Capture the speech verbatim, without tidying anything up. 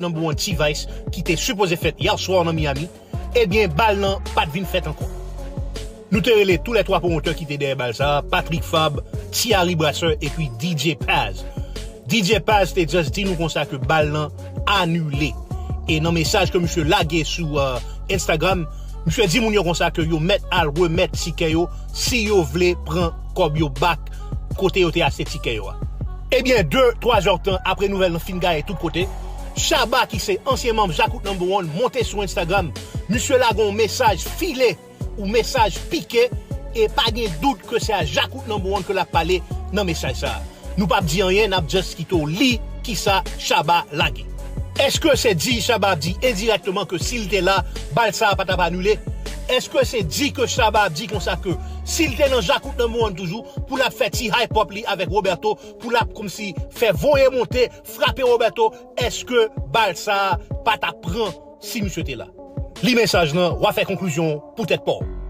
number one T-Vice ki te sipoze fèt yè swa nan Miami, ebyen, bal lan pa t vin fèt ankò. Nou te rele tou lè twa pwomotè ki te dèyè bal sa a, Patrick Fabre, Thierry Brasseur epi D J Paz. D J Paz te just di nou konsa ke bal lan anile. E nan mesaj ke misye lage sou uh, Instagram, misye di moun yo konsa ke yo mèt al remèt tikè yo si yo vle pran kòb yo back kote yo te achte tikè yo a. Ebyen, de, twa zè tan apre nouvèl lan fin gaye tout kote, Shabba, ki se ansyen manm Djakout Number One, monte sou Instagram. Misye lage yon mesaj file ou mesaj pike, e pa gen dout ke se a Djakout Number One ke l ap pale nan mesaj sa a. Nou p ap di anyen, n ap just kite w li kisa Shabba lage. Èske se di Shabba ap di endirèkteman ke si l te la, bal sa a pa t ap anile? Èske se di ke Shabba ap di konsa ke si l te nan Djakout Number One toujou, pou l ap fè ti hype up li avèk Roberto, pou l ap kòmsi fè voye monte, frape Roberto, èske bal sa a pa t ap pran si misye te la? Li mesaj lan, w a fè konklizyon pou tèt pa w.